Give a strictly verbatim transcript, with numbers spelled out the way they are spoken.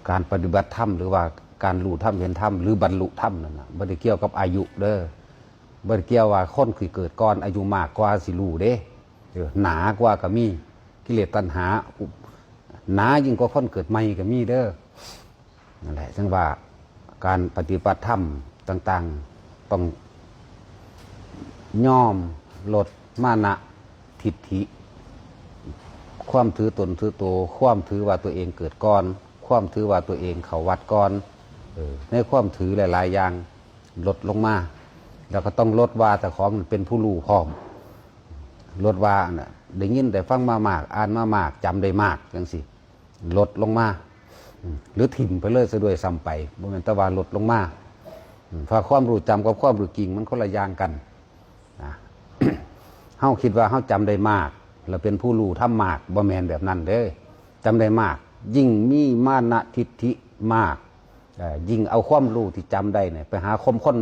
การปฏิบัติธรรม หรือว่าการรู้ธรรมเห็นธรรม หรือบรรลุธรรมนั่นนะบ่ได้เกี่ยวกับอายุเด้อ บ่ได้เกี่ยวว่าคนที่เกิดก่อนอายุมากกว่าสิรู้เด้ เออ หนากว่าก็มี กิเลสตัณหา หนายิ่งกว่าคนเกิดใหม่ก็มีเด้อ นั่นแหละ ซึ่งว่าการปฏิบัติธรรมต่างๆ ต้องยอมลดมานะทิฏฐิ ความถือตนถือตัว ความถือว่าตัวเองเกิดก่อน ความถือว่าตัวเองเข้าวัดก่อน เออ ในความถือหลายๆ อย่างลดลงมา แล้วก็ต้องลดว่าเจ้าของเป็นผู้รู้พร้อม ลดว่าน่ะ ได้ยินได้ฟังมามาก อ่านมามาก จำได้มากจังซี่ ลดลงมา อืม หรือถิ่มไปเลยซะด้วยซ้ำไป บ่แม่นแต่ว่าลดลงมา อืม เพราะความรู้จำกับความรู้จริงมันคนละอย่างกันนะ เฮาคิดว่าเฮาจำได้มาก แล้วเป็นผู้รู้ธรรมมาก บ่แม่นแบบนั้นเด้อ จำได้มาก ยิ่งมีมานะทิฏฐิมาก เอ่อ ยิ่งเอาความรู้ที่จำได้เนี่ยไปหาคมค้น